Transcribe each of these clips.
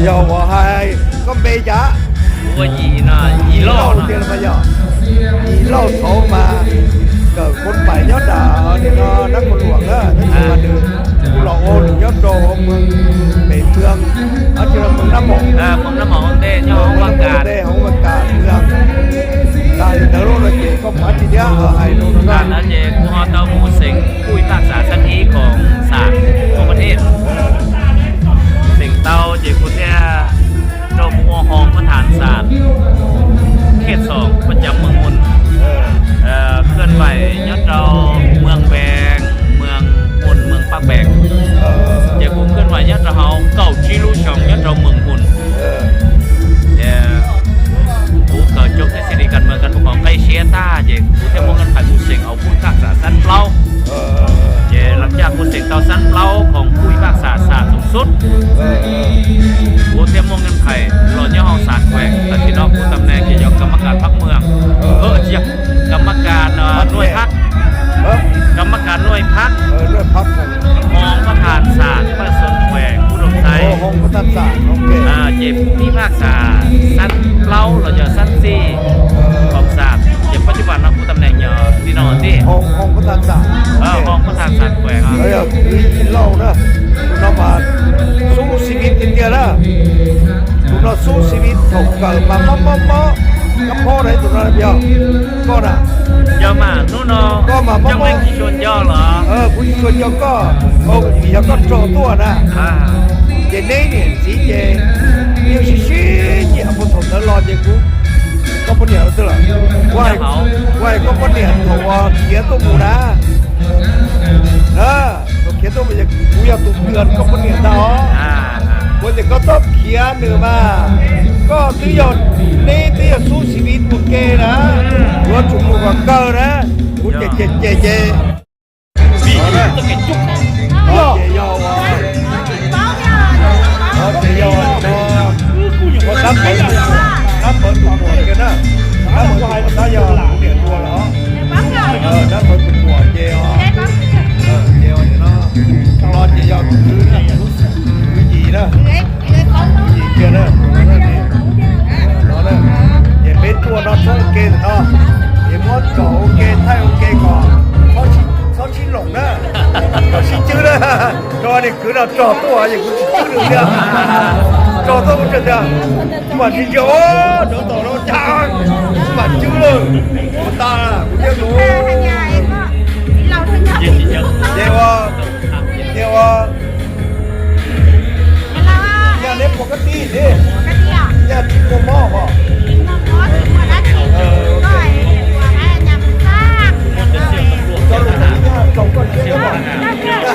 Yo, 我还讲没讲。我一呢，一老呢。一老头嘛，个คนไปยอดดาวนี่เนาะ นครหลวงเด้อ นครหลวง ผู้หลอกโอนยอดโจเมือง เป็นเมือง เอาชื่อเมืองน้ำหมอก เออ เมืองน้ำหมอกเด้ ยอดวังกาด เมืองวังกาด เมือง ตายเด้อ โลดเกก็มาทีเดียว เออ ให้โลด นั่นนะเจ กูฮอดเต้าหมู่เซ็ง ผู้พิพากษาชั้นอีของศาลของประเทศ เออ เซ็งเต้าเจ ผู้เตี้ย เจ้ามัວฮองประธานศาลเขตสอง ประจำเมืองมุน เอ่อ เคลื่อนไหวยอดเจ้าเมืองแบง เมืองมุน เมืองปากแบง เอ่อ เจ้าผู้เคลื่อนไหวยอดเจ้าเฮาเก้าชิลูชองยอดเจ้าเมืองมุน เอ่อ เอ่อ ผู้เก่าจบทฤษฎีการเมืองการปกครองใกล้เชียร์ต้า เจ้าผู้เตี้ยมองกันไปผู้เสียงเอา ผู้พิพากษาชั้นเปล่า ເອີ ເຈົ້າ ຫຼັງຈາກຜູ້ເສັງເຕົ້າຊັ້ນເປົາຂອງຜູ້ພິພາກສາສານສູງສຸດ ເອີ ຜູ້ຕຽມວາງເງື່ອນໄຂ ລໍຍໍເອົາສານແຂວງ ແລະ ພີ່ນ້ອງຜູ້ຕຳແໜ່ງກ່ຽວກັບກຳມະການພັກເມືອງ ເອີ ເອີ ກຳມະການ ເອີ ໜ່ວຍພັກ ເອີ ກຳມະການໜ່ວຍພັກ ເອີ ໜ່ວຍພັກ ຮອງປະທານສານປະຊາຊົນແຂວງອຸດົມໄຊ ໂອ້ ຮອງປະທານສານ ໂອເຄ ເອີ ເຈົ້າຜູ້ພິພາກສາຊັ້ນເປົາ ຫຼື ຊັ້ນສີ່ ເອີ ຂອງສານ ເຈົ້າ ປັດຈຸບັນເນາະ ຕຳແໜ່ງຫຍັງ ທີ່ນອນຕິ ຫ້ອງ ຫ້ອງປະທານສານ ເອີ ຫ້ອງປະທານສານແຂວງ ເອີ ກິນເຫຼົ້າເດີ ຄຸນນະບາດ ສູ້ຊີວິດເທື່ອເດີ ທຸນນະສູ້ຊີວິດ ເຂົາເກີດມາເໝາະໆ ກັບພໍ່ໄດ້ ທຸນນະ ເຈົ້າ ກໍນະ ເຈົ້າມານູເນາະ ກໍມາເໝາະໆ ເຈົ້າແມ່ນທີ່ຊົນເຈົ້າເຫຼືອ ເອີ ຜູ້ທີ່ຊົນເຈົ້າກໍ ໂອ້ ເຈົ້າກໍຈອຕົວນະ ອ່າ ເຈເນຍນີ້ ສີເຈ ມີຊີຊີ ເຈົ້າບໍ່ທົນແລ້ວ ລໍເຈກູ ກໍບໍ່ເໜືອເທື່ອ ວ່າ ວ່າກໍບໍ່ເໜືອ ເຂົາວ່າເຂຍຕົວໝູນະ ເອີ ເຂົາເຂຍຕົວໝູ ຢາກ ກູຢາກຕຸກເຕືອນກໍບໍ່ເໜືອດອກ ອ່າ ບໍ່ຈະກໍຕ້ອງເຂຍເໜືອມາ ກໍຄືຢາກເນ ຄືຢາກສູ້ຊີວິດກູເກນະ ວ່າຊຸມໝູກະເກີນະ ກູເຈເຈເຈເຈ ເຈເດີ ເຈເດີ ເຈເປັນຕົວນອນໂຊເກນເນາະ ເຈມອດກໍໂອເຄ ໄທໂອເຄກໍ ເຂົາຊິ ເຂົາຊິຫຼົງເດີ ເຂົາຊິຈື່ເດີ ກໍນີ້ຄືເຮົາຈໍຕົວຢູ່ ຄືຈື່ເດີ ຈໍຕົວມັນຈະ ມັນຊິເຈົ້າ ໂດນຕໍ່ໂດນຈາງ ມັນຈື່ເລີຍ ຕາ ເຈໂອ ເຈໂອ ເຈົ້າວ່າ ເຈົ້າວ່າ ເຈົ້າວ່າ ຍາເລັບປົກກະຕິເດ້ ປົກກະຕິອະ ຍາກິນໝໍໝໍບໍ່ ກິນໝໍໝໍ ກິນມື້ລະສີ່ ເອີ ໂອເຄ ກໍໃຫ້ອັນຍາມັນຊາກ ເຈົ້າລົງໄປຍາຕົງກ່ອນເຈົ້າບໍ່ ເຈົ້າວ່າ ເຈົ້າ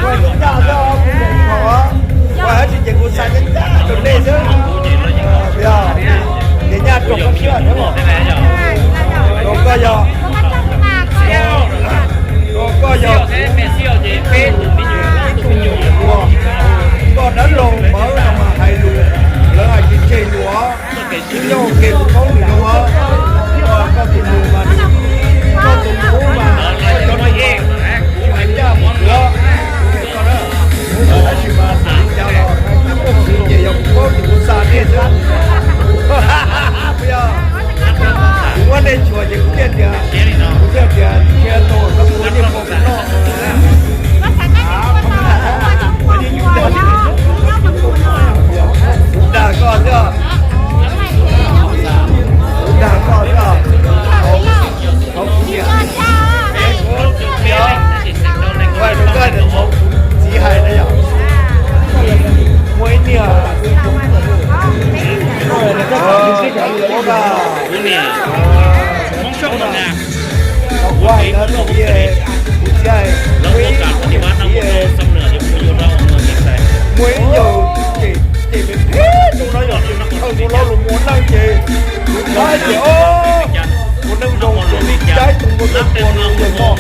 ວ່າ ເຈົ້າວ່າ ວ່າຊິເຈັບຫົວໃຈ ເຈົ້າຈົນເດ້ເດີ ເອີ ເຈົ້າ ຍາຕົງກ່ອນເຈົ້າບໍ່ ຕົງກໍຢາ ກໍ ກໍ ກໍຢາກ ແທ້ແມ່ສ່ຽວເຈເປະ ຕອນນັ້ນລົງເມົານຳມາໃຫ້ລູກ ແລ້ວໃຫ້ກິນເຈຢູ່ ກິນໂຍເກັບຂອງຢູ່ວ່າ ກໍກິນຢູ່ມາ ກໍຕົງໂຕມາ ກໍຈົນເອງ ໃຫ້ເຈົ້າໝົດເຫຼືອ ກໍເລີຍ ອາຊິມາສາມເຈົ້າ ເຈຢາກໂກກິນສາເດຊະ ບໍ່ຢາກ ວ່າໄດ້ຊ່ວຍຈະເກດເດຍ ເກດເດຍ ເກດໂຕ ກັບຄົນທີ່ບໍ່ເປັນນອກ ດາກໍເດ ດາກໍເດ ເຂົາ ເຂົາເກດ ດຽວ ໄວ້ເດີ ເຂົາຊິໃຫ້ໄດ້ຫຍັງ ມວຍເໜືອ ເອີ ໂອກາ ເອີ ມອງຊ່ອງບາງນາ ໄວ້ແລ້ວເດ ຜູ້ໃຫຍ່ ແລ້ວໂອກາດປະຕິວັດນຳພວກເຮົາສຳເໜືອຢູ່ ຢູ່ເຮົາເມືອງເມກໄຊ ມວຍເດີ ເຈ ເຈເປັນເພດ ເຮົາຢູ່ນະຄອນຫຼວງວຽງຈັນ ເຮົາຢູ່ນະຄອນຫຼວງວຽງຈັນ ໂອ້ ຄົນນັ້ນລົງຕົວໃຈຕົວບໍ່ຕົວລົງເລີຍເນາະ